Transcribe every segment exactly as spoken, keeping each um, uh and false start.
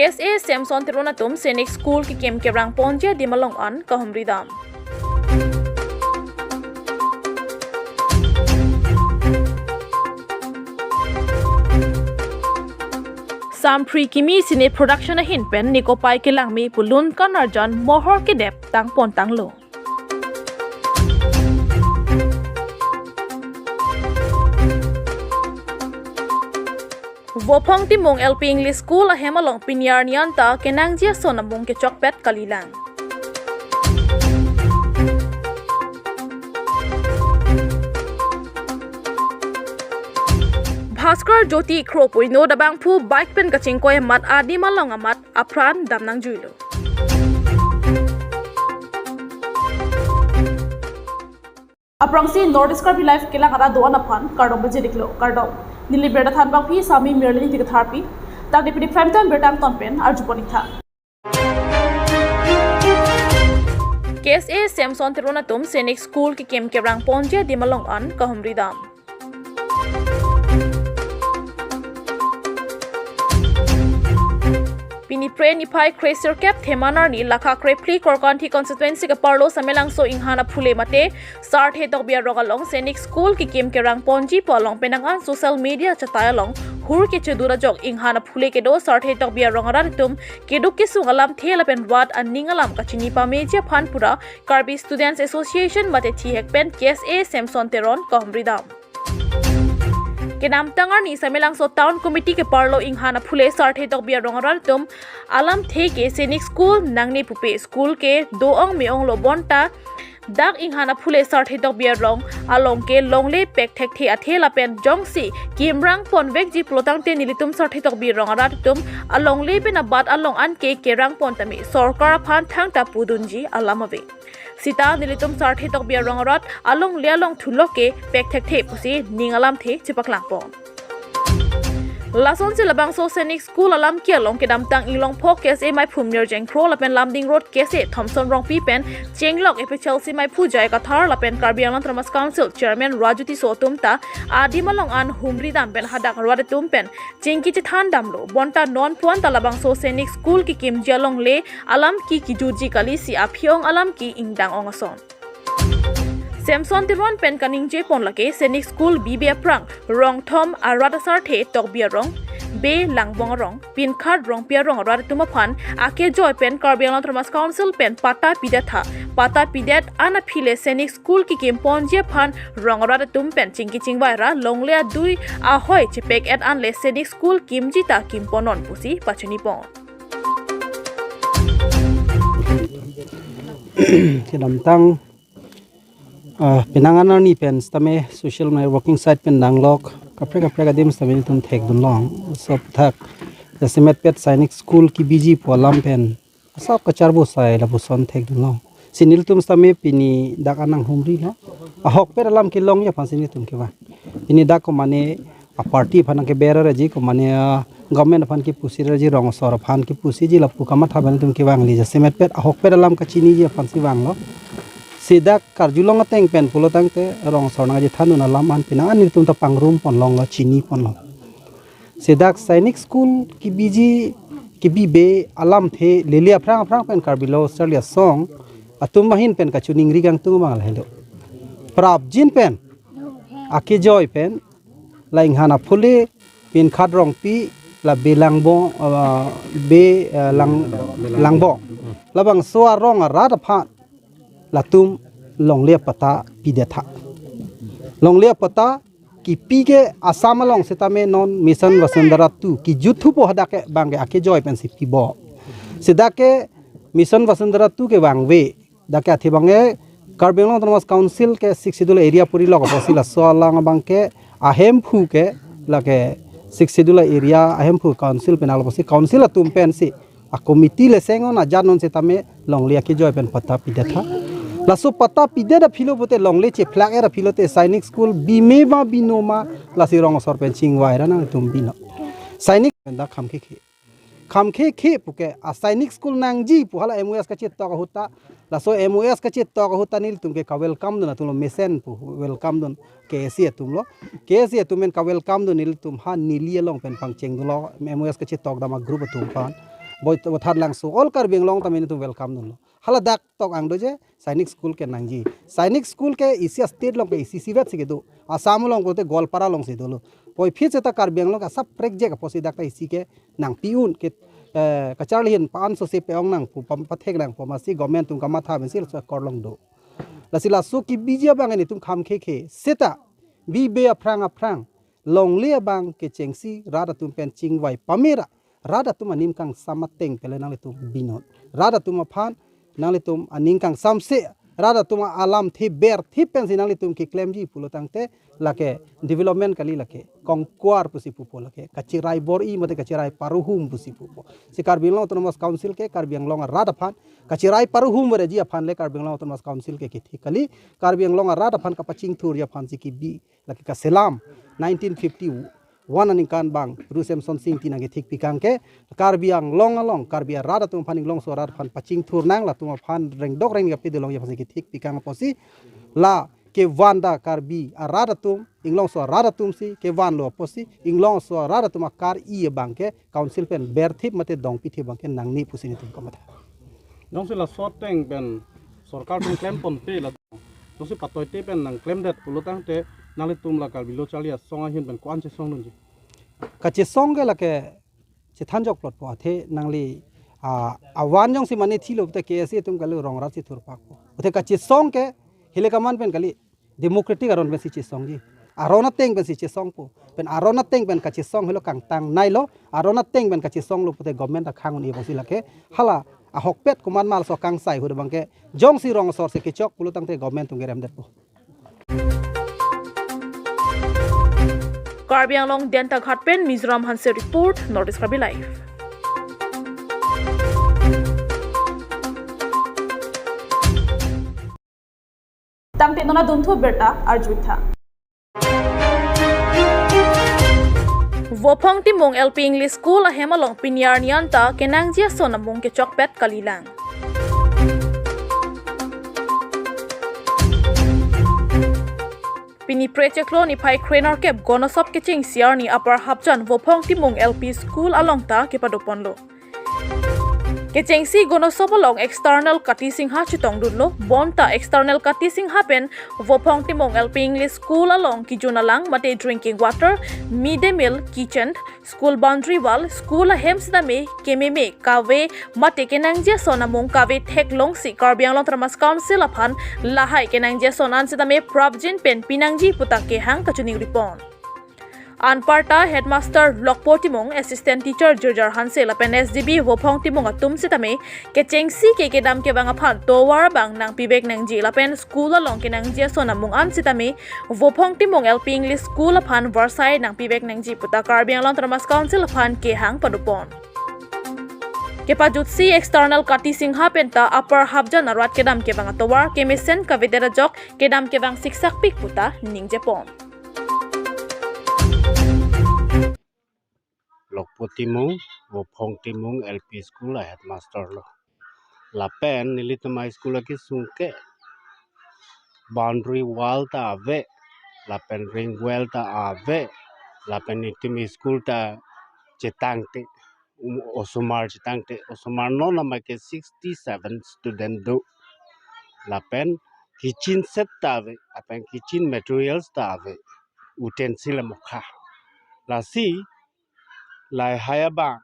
S A Samson Teron atum Sainik School kekim kerang ponji adim along an kahumri dam. Samphri Kimi Cine Production ahin pen Nikopai Kelangme pu lun kanarjan mohor kedep tang pon tanglo. Vophong Timung L P English School ahem along pini arni anta kenangji ason amung kechokpet kalilang. Bhaskar Jyoti Kro pu inut abangphu bike pen kachingkoi amat adim along amat apran dam nangjuilo. Aphrangsi North East Karbi Live kelang arat do-an aphan kardom pajirlo, kardom. Neli birta thanbangpi Sami Mirlin Tikatharpi. Tangte pini prime time birta angton pen arjupon-ik tha. K S A Samson Teron atum Sainik School kekim kerang ponji adim along an kahumri dam. Pini Phre niphai kre sirkep Theman arni lakha krephli Korkanthi constituency keparlo Samelangso Inghan Aphule mate Sarthe Tokbi arong along Sainik School kekim kerang ponji pu along penang an social media chatai along hur kechedur ajok Inghan Aphule kedo Sarthe Tokbi arong arat atum keduk kesung alamthe lapen rat aning alam kachini pameji aphan pura Karbi Students Association mate thihek pen K S A Samson Teron kahumri dam. Kedamtang arni Samelangso Town Committee keparlo Inghan Aphule Sarthe Tokbi arong arat atum alamthe ke Sainik School nangne pupe, school ke do-ong me-onglo bonta dak Inghan Aphule Sarthe Tokbi arong along ke longle pek thekthe athe lapen jongsi kimrang ponvekji pulotangte nelitum Sarthe Tokbi arong arat atum alongle pen abat along an ke kerang pon tame sorkar aphan thangta pudunji alam ave. Sita nelitum Sarthe Tokbi arong arat alongle along thulok ke pek thekthe pusi ning alamthe chepaklang pon. Lasonsi labangso Sainik School alam ke along kedamtang Inglongpho K S A maiphu Mirjeng Kro lapen Lumding Road K S A Thomson Rongpi pen chenglok A P H L C maiphu Jai Kathar lapen Karbi Anglong Autonomous Council Chairman Raju Tisso atum ta adim along an humri dam pen hadak rat atum pen chingki chethan damlo. Bonta non puan ta labangso Sainik School kekimji alongle alam ke kejutji kali si aphi-ong alam ke ingdang-ong ason. Samson Teron pen kaningje pon lake Sainik School bibe aphrang rong thom arat asarthe Tokbi arong, Bey Langbong arong, Pinkhat Rongpi arong arat atum aphan akejoi pen Karbi Anglong Autonomous Council pen patta pidet tha. Patta pidet an aphi le Sainik School kekim ponji aphan rong arat atum pen chingki chingvai ra longle adui ahoi chepek-et an le Sainik School kimji ta kim pon non pusi pachini pon. Kedamtang, ah, penang an arni pen sitame social networking site pen nanglok kaprek kaprek adim sitame nelitum thekdun long. Sob thak jasemet pet Sainik School kebiji pu alam pen asap kacharbo sai lapuson thekdun long. Si nelitum sitame pini dak an nanghumrilo. Ahokpet alam kelongji aphan si nelitum kevang. Pini dak komane a-party aphan nangkeber raji komane, ah, government aphan kepusi raji, rong asor aphan kepusiji lapu kamatha pen nelitum kevangji, jasemet pet ahokpet alam kachiniji aphan si vanglo. Si dak karjulong ateng pen pulotangte rong asor nangchethandun alam an penang an nelitum ta pangrum ponlonglo, chini ponlo. Si dak Sainik School kebiji kebibe alamthe lele aphrang aphrang pen Karbi Lo Charli Asong atum ahin pen kachiningri kangtung abang lahelo. Prapjin pen akejoi pen la Inghan Aphule, Pinkhat Rongpi, la Bey Langbong, ah, Bey, ah, Lang, Langbong. Labangso arong arat aphan latum longle apatta pidet tha. Longle apatta kipi ke Assam along sitame non Mission Vasundhara two kejut thupo hadak ke abang ke akejoi pensi pipo. Si dak ke Mission Vasundhara two ke vangve. Dak ke athe abang ke Karbi Anglong Autonomous Council ke Sixth Schedule area purilok apotsi laso alang abang ke ahemphu ke lake Sixth Schedule area ahemphu council pen along apotsi council atum pensi a-committee le seng-un ajat non sitame longle akejoi pen patta pidet tha. Laso patta pidet aphi lo pute longle chephlak-et aphi lote Sainik School bime ma bino ma lasi rong asor pen chingvai ra nangtum bino. Sainik pen dak kham khekhe. Kham khekhe puke a-Sainik School nangji pu hala M O S kachetok ahut ta. Laso M O S kachetok ahut ta nelitum ke ka-welcome dun atumlo, mesen pu welcome dun K S A atumlo. K S A atum pen ka-welcome dun nelitum ha neli along pen pangcheng dunlo, M O S kachetok dam a-group atum aphan. Boi-, Boithalangso, all Karbi Anglong tame nelitum welcome dunlo. Hala dak tok ang do je, Sainik School ke nangji. Sainik School ke isi a-state along ke isi isivet si kedo. Assam along pulote Goalpara along si dolo. Puvoiphit seta Karbi Anglong ke asap prekjak apotsi dak ta isi ke nangpi-un ke, eh, kacharli ahin pa-an sose pe-ong nangpo, pam-, pathek nangpo, amatsi government atum kamatha pensi laso akorlong do. Lasi laso kebiji abang nelitum kham khekhe. Seta bibe aphrang aphrang longle abang kechengsi rat atum pen chingvai pamera, rat atum aning kangsam ateng pen le nanglitum binot. Rat atum aphan nanglitum aning kangsamse, rat atum alamthe berthe pensi nanglitum keklemji pulo tangte lake development kali, lake kongkuar pusi pupo, lake kachirai bor-i mate kachirai paruhum pusi pupo. Si Karbi Anglong Autonomous Council ke Karbi Anglong arat aphan kachirai paruhum vereji aphan le Karbi Anglong Autonomous Council ke kethik kali. Karbi Anglong arat aphan kapachingthurji aphansi kebi lake kaselam nineteen fifty-one aningkan bang Ru Semsonsing Ingti nangkethik pikang ke Karbi Anglong along, Karbi arat atum aphan, Inglongso arat aphan pachingthur nang, latum aphan rengdok rengni kapedolongji aphansi kethik pikang apotsi la kevan ta Karbi arat atum, Inglongso arat atumsi kevanlo apotsi Inglongso arat atum akar-i abang ke council pen berthip mate dongpithip abang ke nangne pusi nelitum kamatha. Jongsi laso ateng pen sorkar atum klemponpe la, jongsi patoite pen nangklemdet pulo tangte nanglitum la Karbi Lo Charli Asong ahin pen ko-an chesongdunji? Kachesong ke lake chethanjokplotpo, athe nangli, ah, avan jongsi mane thilo te K S A atum kali rong rat si thurpakpo. Athe kachesong ke hile kaman pen kali, democratic aron pensi chesongji. Aron ateng pensi chesongpo. Pen aron ateng pen kachesong helo kangtang nailo, aron ateng pen kachesonglo pute government akhang un-e apotsi lake hala ahokpet komat ma laso kangsai ahut abang ke jongsi rong asor si kechok pulo tangte government atum keremdetpo. Karbi Anglong Dentaghat pen Mizoram Hanse report, North East Karbi Live. Tangte non adunthu abirta arjutha. Vophong Timung L P English School ahem along pini arni anta kenangji ason amung kechokpet kalilang. Pini Phre chiklo niphai kre-nerkep Gonosop kechengsi arni Upper Hapjan Vophong Timung L P School along ta kepadoponlo. Kechengsi Gonosop along external Kati Singha chetongdunlo, bonta external Kati Singha pen Vophong Timung L P English School along kejun alang mate drinking water, mid day meal, kitchen, school boundary wall, school ahem sitame kememe kave mate kenangji ason amung kave theklongsi Karbi Anglong Autonomous Council aphan lahai kenangji ason an sitame prapjin pen pinangji puta kehang kachiningripon. Anparta headmaster Lokpo Timung, assistant teacher Jirjar Hanse lapen S D B Vophong Timung atum sitame kechengsi ke kedam kevang aphan tovar abang nangpivek nangji lapen school along kenangji ason amung an sitame Vophong Timung L P English School aphan varsai nangpivek nangji puta Karbi Anglong Autonomous Council aphan kehang padopon. Kepajutsi external Kati Singha penta Upper Hapjan arat kedam kevang atovar kemesen kavedet ajok kedam kevang siksak pik puta ningjepon. Lokpo Timung, Vophong Timung L P School a headmaster lo. Lapen nelitum a school akesung ke boundary wall ta ave, lapen ring well ta ave, lapen nelitum school ta chetangte, um, osomar chetangte, osomar non amai ke sixty-seven student do. Lapen kitchen set ta ave, lapen kitchen materials ta ave, utensil amokha. Lasi lahai abang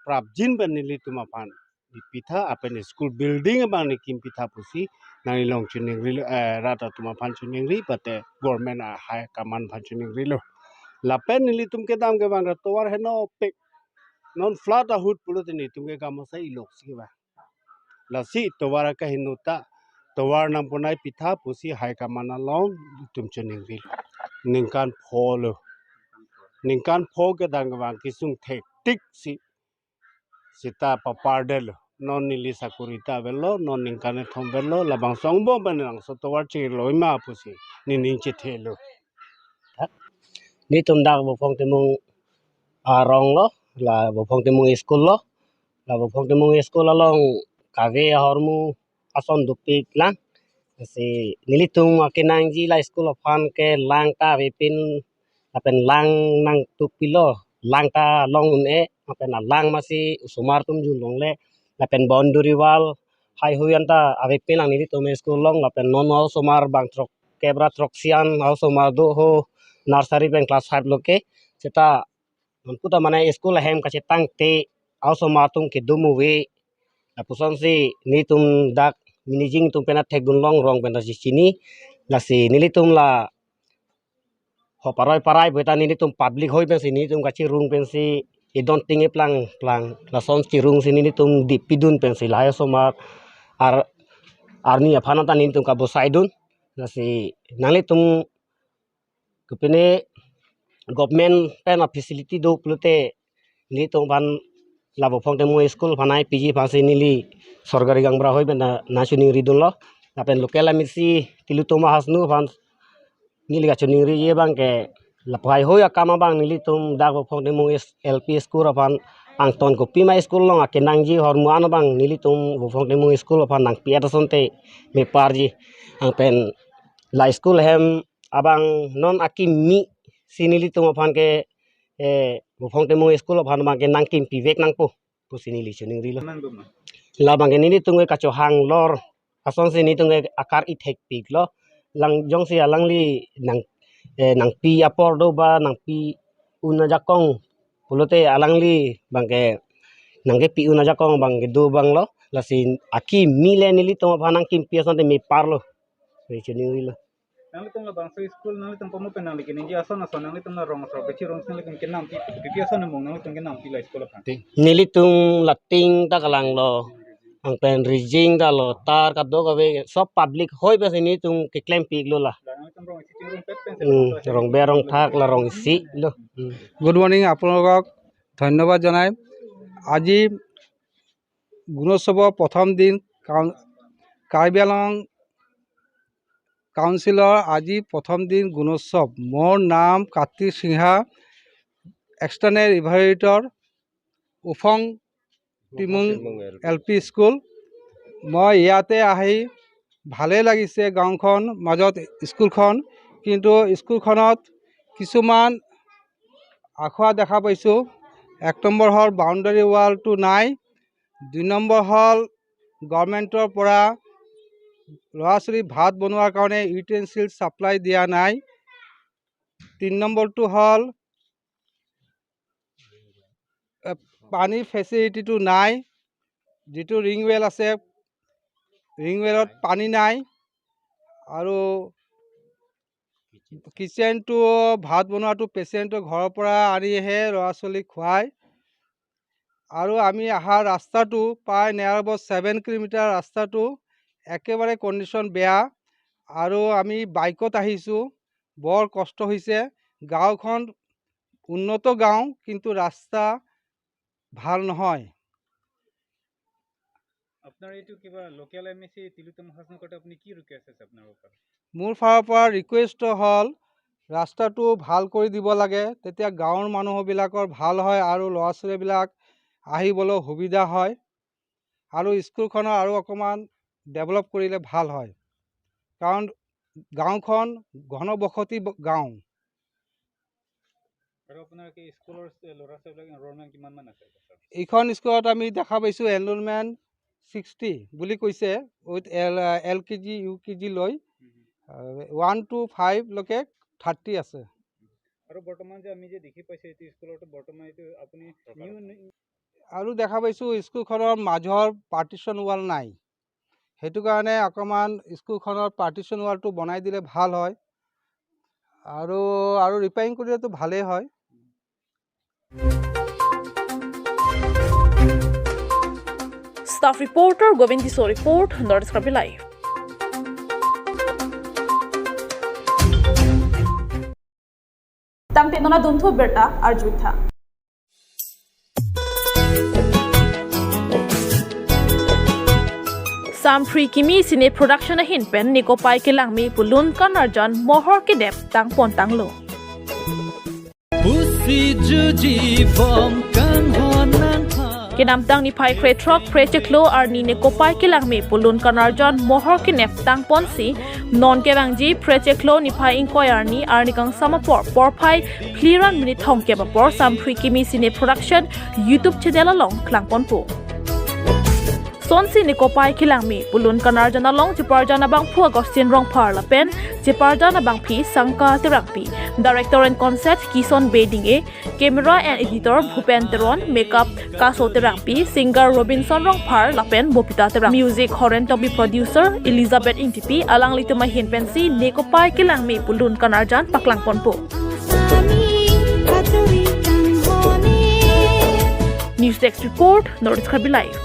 prapjin pen nelitum aphan nepitha, lapen school building abang nekim pitha pusi nangli along chiningrilo, eh, rat atum aphan chiningri, pate government a high command aphan chiningrilo. Lapen nelitum kedam kevang ra tovar henopik. Non flood ahut pulote nelitum ke kamosa ilok si ba. Lasi tovar akeheno ta tovar nangponai pitha pusi high command along nelitum chiningri. Ningkan pho lo. Ningkan pho kedam kevang kesung thektik si seta papardetlo. Non neli sakori ta avelo, non ningkan kethom avelo, labangso angbong pen nangso tovar chirlo ima pusi nening chethelo. Nelitum dak Vophong Timung arong lo, la Vophong Timung school lo, la Vophong Timung school along kave ahormu ason dopik lang. Si nelitum akenangji la school aphan ke lang ta avepin, lapen lang nangtupilo, lang ta long un-e. lapen alang masi osomar atum junlongle, lapen boundary wall haihui anta avepin lang nelitum school along, lapen non osomar bang throkkep ra throksi an osomar do ho, nursery pen class five lo ke. Seta nonputa mane school ahem kachetangte osomar atum kedum ave. Lapusonsi nelitum dak managing atum pen athekdun longrong pen ta chechini. Lasi nelitum la ho paroi parai beta nelitum public hoi pensi nelitum kachirung pensi idon ting eplang plang lason chirungsi nelitum dipidun pensi lahai osomar ar arni aphan anta nelitum kabosaidun. Lasi nanglitum kepine government pen a facility do pulote nelitum aphan la Vophong Tengmung school aphan nangpiji aphansi neli sorkari gaonbura hoi pen nangchiningridunlo. Lapen local M A C Tilottama Hasnu aphan neli kachiningri abang ke lapu haihui akam abang nelitum dak Vophong Tengmung S-, L P school aphan angton kopima school along akenangji ahormu an abang nelitum Vophong Tengmung school aphan nangpi-et asonte meparji. Anpen la school ahem abang non akimi si nelitum aphan ke, eh, Vophong Tengmung school aphan abang ke nangkimpivek nangpo pusi neli chiningrilo. Nang duma. Labang ke nelitum ke kachohang lor asonsi nelitum ke akar ithekpiklo. Lang jongsi alangli nang, eh, nangpi apor do ba nangpi un ajakong pulote alangli abang ke nangkepi un ajakong abang ke do abang lo. Lasi akimi le nelitum aphan nangkimpi asonte meparlo. Neli chiningrilo. Nanglitum labangso school, nanglitum pamu pen nangli keningje ason ason, nanglitum la rong asor kechirung si nanglitum kenampi, kopi ason among nanglitum kenampi la school aphan? Nelitum lating ta kalanglo, anpen rijing ta lo, tar kadokave, sob public hoi pensi nelitum keklempiklo la. La nanglitum rong isi chirung pet pensi Hmm, labangso rong ber rong thak la rong isi lo. Hmm. Good morning, আপোনালোকক ধন্যবাদ জনাই। আজি গুণোৎসৱৰ প্ৰথম দিন, কাউ-, কাৰ্বি আংলং কাউন্সিলৰ আজি প্ৰথম দিন গুণোৎসৱ। মোৰ নাম কাৰ্তিক সিংহা, এক্সটাৰ্নেল ইভালুৱেটৰ, উফং টিমুং এল পি স্কুল। মই ইয়াতে আহি ভালেই লাগিছে গাঁওখন, মাজত স্কুলখন, কিন্তু স্কুলখনত কিছুমান আসোঁৱাহ দেখা পাইছোঁ। এক নম্বৰ হ'ল বাউণ্ডাৰী ৱালটো নাই, দুই নম্বৰ হ'ল গভৰ্ণমেণ্টৰ পৰা ল'ৰা ছোৱালী ভাত বনোৱাৰ কাৰণে ইউটেনচিল ছাপ্লাই দিয়া নাই, তিনি নম্বৰটো হ'ল, এ, পানীৰ ফেচিলিটিটো নাই, যিটো ৰিং ৱেল আছে, ৰিং ৱেলত পানী নাই, আৰু কিচেনটো, ভাত বনোৱাটো পেচেণ্টৰ ঘৰৰ পৰা আনিহে ল'ৰা ছোৱালীক খুৱায়। আৰু আমি অহা ৰাস্তাটো প্ৰায় নিয়াৰ এবাউট ছেভেন কিলোমিটাৰ ৰাস্তাটো একেবাৰে কণ্ডিশ্যন বেয়া, আৰু আমি বাইকত আহিছোঁ, বৰ কষ্ট হৈছে। গাঁওখন উন্নত গাঁও, কিন্তু ৰাস্তা ভাল নহয়। আপোনাৰ এইটো কিবা লোকেল এম এ চি তিলোত্তম হাছনুৰ কাৰণে আপুনি কি ৰিকুৱেষ্ট আছে আপোনাৰ পৰা? মোৰ ফালৰ পৰা ৰিকুৱেষ্ট হ'ল ৰাস্তাটো ভাল কৰি দিব লাগে, তেতিয়া গাঁৱৰ মানুহবিলাকৰ ভাল হয় আৰু ল'ৰা ছোৱালীবিলাক আহিবলৈ সুবিধা হয় আৰু স্কুলখনৰ আৰু অকণমান ডেভেলপ কৰিলে ভাল হয়, কাৰণ গাঁওখন ঘনবসতি ব-, গাঁও। আৰু আপোনাৰ কি স্কুলৰ ষ্টে-, ল'ৰা ছোৱালীবিলাক এনৰলমেণ্ট কিমান মান আছে? ইখন স্কুলত আমি দেখা পাইছোঁ এনৰলমেণ্ট ছিক্সটি বুলি কৈছে, উইথ এল, এল কে জি, ইউ কে জি লৈ, হুম, হুম। আহ, ওৱান টু ফাইভলৈকে থাৰ্টি আছে। আৰু বৰ্তমান যে আমি যে দেখি পাইছোঁ এইটো স্কুলত বৰ্তমান এইটো আপুনি নিউ, নিউ আৰু দেখা পাইছোঁ স্কুলখনৰ মাজৰ পাৰ্টিশ্যন ৱাল নাই, সেইটো কাৰণে অকণমান স্কুলখনৰ পাৰ্টিশ্যন ৱালটো বনাই দিলে ভাল হয় আৰু, আৰু ৰিপেয়াৰিং কৰিলেতো ভালেই হয়। Staff reporter Govind Tisso report, North East Karbi Live. Tangte non adunthu birta arjutha. Samphri Kimi Cine Production ahin pen Nikopai Kelangmi pu lun kanarjan mohor kedep tangpon tanglo. Pusi juji bom kanghon nangha. Kedamtang niphai krethrok Phre Chiklo arni Nekopai Kilangme pu Lun Kanarjan mohor kenep tangponsi non kevangji Phre Chiklo niphai ingkoi arni arni kangsam apor porphai phli ra minute thomkep apor Samphri Kimi Cine Production YouTube channel along klangponpo. Sonsi Nekopai Kilangme pu Lun Kanarjan along cheparjan abangphu Augustine Rongphar lapen cheparjan abangpi Sangka Terangpi, director and concept Kison Bey Dingye, camera and editor Bhupen Teron, makeup Kaso Terangpi, singer Robinson Rongphar lapen Bobita Terang, music Horen Tokbi, producer Elizabeth Ingtipi, alanglitum ahin pensi Nekopai Kilangme pu Lun Kanarjan paklangponpo. News Desk Report, North East Karbi Live.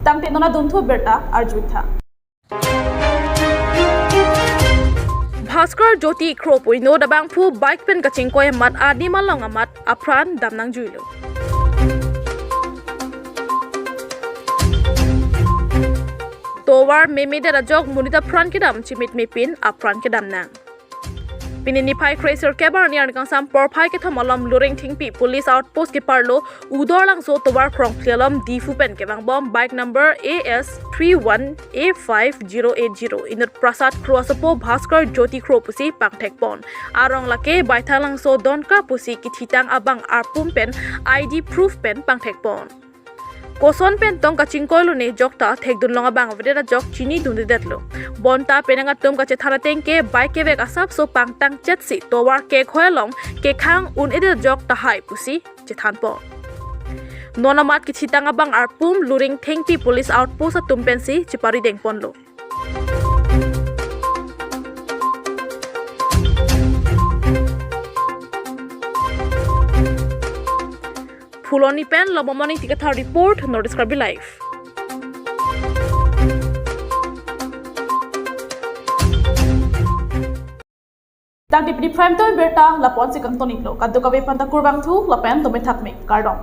Tangte non adunthu abirta arjuitha. Bhaskar Jyoti Kro pu inut abangphu bike pen kachingkoi amat adim along amat apran damnangjuilo. Tovar memedet ajok monit apran kedam chimit mepin apran kedamnang. Pini niphai kre sirkep arni arni kangsam porphai kethom alom Luring Thengpi Police Outpost keparlo Udorlangso tovar krongphli alom Diphu pen kevangbom bike number A S three one A five zero eight zero inut Prasad Kro asopo Bhaskar Jyoti Kro pusi pangthekpon. Arong lake Baithalangso Donka pusi kithitang abang arpum pen I D proof pen pangthekpon. Koson pen tong kachingkoilo ne jokta thekdunlong abang avedet ajok chinidundedetlo. Bonta penang atum kachethan ateng ke bike kevek asapso pangtangchetsi tovar kekhoi along kekhang un-edet ajok tahai pusi chethanpon. Non amat kithitang abang arpum Luring Thengpi Police Outpost atum pensi cheparidengponlo. Phuloni pen Lobomon Ingti Kathar report, North East Karbi Live. Tangte pini prime time abirta lapu-ansi kangton-iklo. Kadokave aphanta kurvangthu lapen dome thakme, kardom.